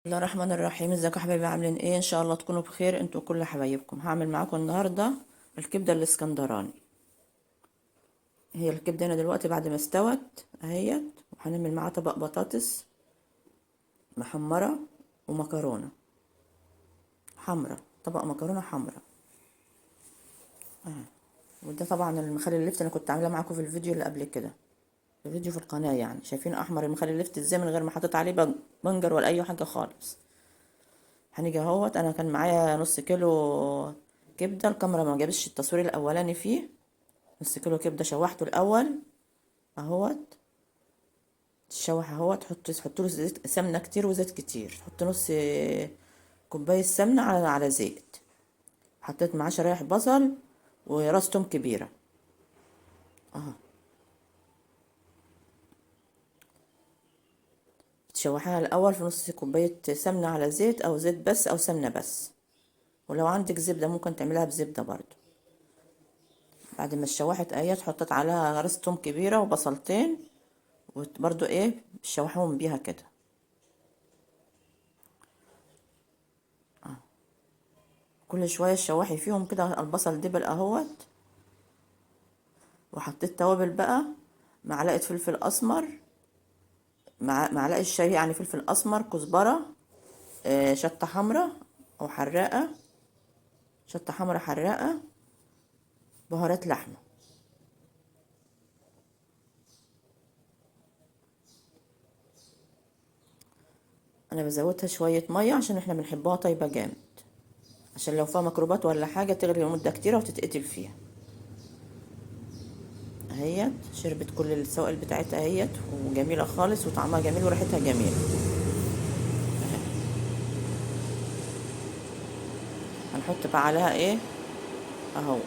الله الرحمن الرحيم. ازيكم يا حبايبي؟ عاملين ايه؟ ان شاء الله تكونوا بخير انتوا كل حبايبكم. هعمل معاكم النهارده الكبده الاسكندراني. هي الكبده هنا دلوقتي بعد ما استوت اهيت، وهنعمل معاها طبق بطاطس محمرة ومكرونه حمراء، طبق مكرونه حمراء. وده طبعا المخلل اللفت انا كنت عاملاه معاكم في الفيديو اللي قبل كده، الفيديو في القناة، يعني شايفين احمر المخلل اللفت ازاي من غير ما حطيت عليه بنجر ولا اي حاجة خالص. هنيجي اهوت، انا كان معايا نص كيلو كبده، الكاميرا ما جابتش التصوير الاولاني فيه. نص كيلو كبده شوحته الاول اهوت، تشوح اهوت، تحط له زيت سمنه كتير وزيت كتير، تحط نص كوباية سمنه على زيت. حطيت معاه شرايح بصل وراس توم كبيرة اهو. تشوحيها الاول في نص كوباية سمنه على زيت، او زيت بس او سمنه بس، ولو عندك زبدة ممكن تعملها بزبده برضو. بعد ما اتشوحت اهي، حطيت عليها راس توم كبيرة وبصلتين، وبرضو ايه تشوحيهم بيها كده. كل شوية تشوحي فيهم كده البصل دبل اهوت. وحطيت توابل بقى، معلقه فلفل اسمر، مع معلقه شاي يعني فلفل اسمر، كزبره، شطه حمراء او حراقه، شطه حمراء حراقه، بهارات لحمه. انا بزودها شوية مية عشان احنا بنحبها طيبة جامد، عشان لو فيها ميكروبات ولا حاجة تغلي لمدة كتيرة وتتقتل فيها. اهيت شربت كل السوائل بتاعتها اهيت، وجميلة خالص وطعمها جميل وريحتها جميلة. هنحط بقى عليها ايه اهو،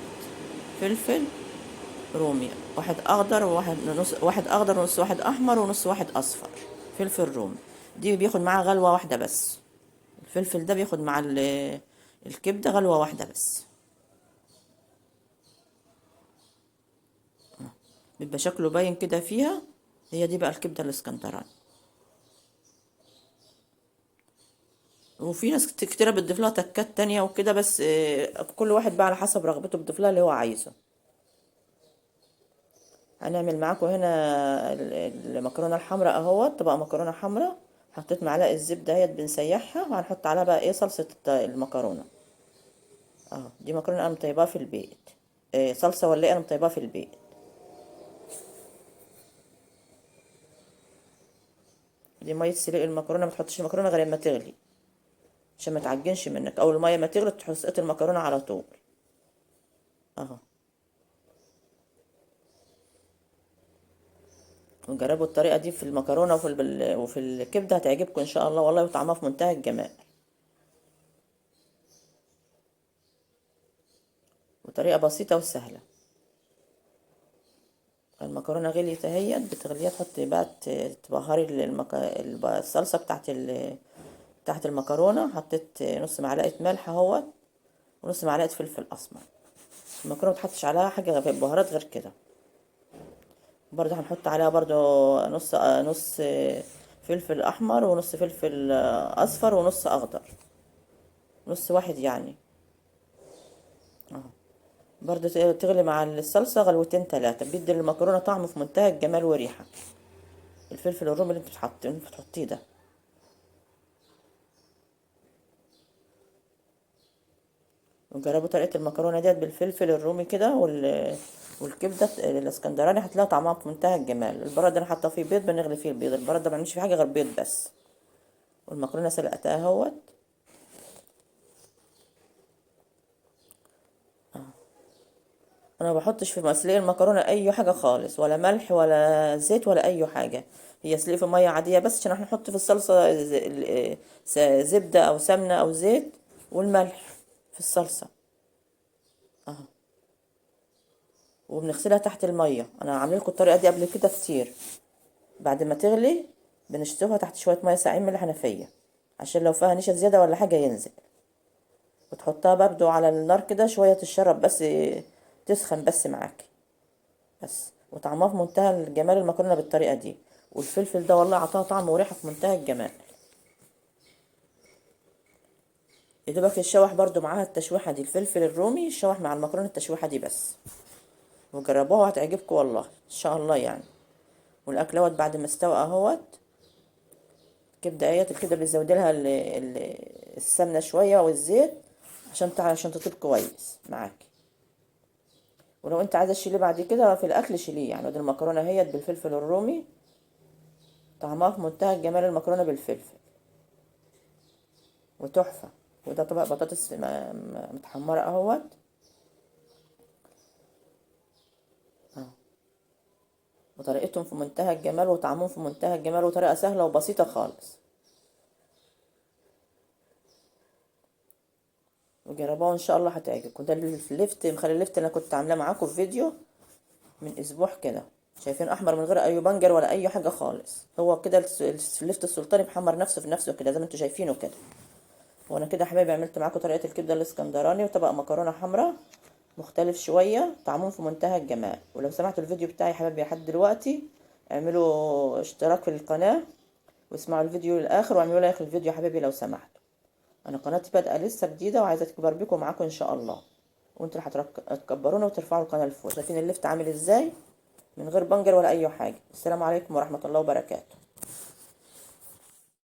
فلفل رومي، واحد اخضر وواحد نص، واحد اخضر ونص واحد احمر ونص واحد اصفر. فلفل رومي دي بياخد معاها غلوه واحدة بس، الفلفل ده بياخد مع الكبده غلوه واحدة بس، بيبقى شكله باين كده فيها. هي دي بقى الكبده الاسكندراني. وفي ناس كتيرة بتضيف لها تكات تانية وكده، بس كل واحد بقى على حسب رغبته بيضيف لها اللي هو عايزه. هنعمل معاكم هنا المكرونه الحمراء اهوت، طبق مكرونه حمراء. حطيت معلقه الزبدة اهيت بنسيحها، وهنحط عليها بقى ايه صلصه المكرونه اهو. دي مكرونه انا مطيباها في البيت، إيه صلصه ولا ايه، انا مطيباها في البيت. دي مية سلق المكرونه، ما تحطيش المكرونه غير لما تغلي عشان ما تعجنش منك، اول المية ما تغلي تحطي المكرونه على طول اهو. وجربوا الطريقة دي في المكرونه وفي الكبده، هتعجبكم ان شاء الله والله، وطعمها في منتهى الجمال، وطريقه بسيطة وسهلة. المكرونه غليت اهيت، بتغليها تحطي بقى تبهري الصلصه بتاعت المكرونه. حطيت نص معلقه ملح اهوت ونص معلقه فلفل اسمر. المكرونه ما تحطش عليها حاجة في البهارات غير كده. برضه هنحط عليها برضه نص فلفل احمر ونص فلفل اصفر ونص اخضر، نص واحد يعني اهو. برضه تغلي مع الصلصه غلوتين تلاتة، بيدي المكرونه طعم في منتهى الجمال وريحه. الفلفل الرومي اللي انت بتحطيه ده. وجربوا طريقه المكرونه ديت بالفلفل الرومي كده والكبده الاسكندراني، هتلاقي طعمها في منتهى الجمال. البراد انا حاطه فيه بيض، بنغلي فيه البيض، البراد ده ما بعملش فيه حاجة غير بيض بس. والمكرونه سلقتها اهوت. انا ما بحطش في مسلوق المكرونه اي حاجة خالص، ولا ملح ولا زيت ولا اي حاجة، هي سلق في مية عادية بس، عشان احنا نحط في الصلصه زبدة او سمنه او زيت، والملح في الصلصه اهو. وبنغسلها تحت المية، انا عامله لكم الطريقة دي قبل كده كتير. بعد ما تغلي بنشطفها تحت شوية مية ساقعين من الحنفية، عشان لو فيها نشا زيادة ولا حاجة ينزل. وتحطها برضو على النار كده شوية تشرب بس، تسخن بس معاكي بس، وطعمها في منتهى الجمال المكرونه بالطريقة دي. والفلفل ده والله عطاها طعم وريحه في منتهى الجمال. يا دوبك يتشوح برضو معاها التشويحه دي، الفلفل الرومي يتشوح مع المكرونه التشويحه دي بس. وجربوها وهتعجبكم والله ان شاء الله يعني. والاكل اهوت بعد ما استوى اهوت. الكبده اهيت، الكبده بتزودي لها السمنة شوية والزيت عشان تطيب كويس معاكي. ولو انت عايزه تشيليه بعد كده في الاكل شيليه يعني. ودي المكرونه اهيت بالفلفل الرومي، طعمها في منتهى الجمال المكرونه بالفلفل وتحفه. وده طبق بطاطس متحمره اهوت. وطريقتهم في منتهى الجمال وطعمهم في منتهى الجمال، وطريقه سهلة وبسيطة خالص. وجربوها ان شاء الله هتعجبكم. ده اللفت، مخلي اللفت اللي انا كنت عاملاه معاكم في فيديو من اسبوع كده، شايفين احمر من غير اي بنجر ولا اي حاجة خالص. هو كده اللفت السلطاني محمر نفسه في نفسه كده زي ما انتم شايفينه كده. وانا كده يا حبايبي عملت معاكم طريقه الكبده الاسكندراني وطبق مكرونه حمراء مختلف شوية، طعمهم في منتهى الجمال. ولو سمحتوا الفيديو بتاعي يا حبايبي لحد دلوقتي اعملوا اشتراك في القناة واسمعوا الفيديو للاخر واعملوا لايك للفيديو يا حبايبي لو سمحتوا. انا قناتي بادئه لسه جديدة وعايزه تكبر بيكم معاكم ان شاء الله، وانتوا اللي هتكبرونا وترفعوا القناة لفوق. شايفين اللفت عامل ازاي من غير بنجر ولا اي حاجة. السلام عليكم ورحمة الله وبركاته.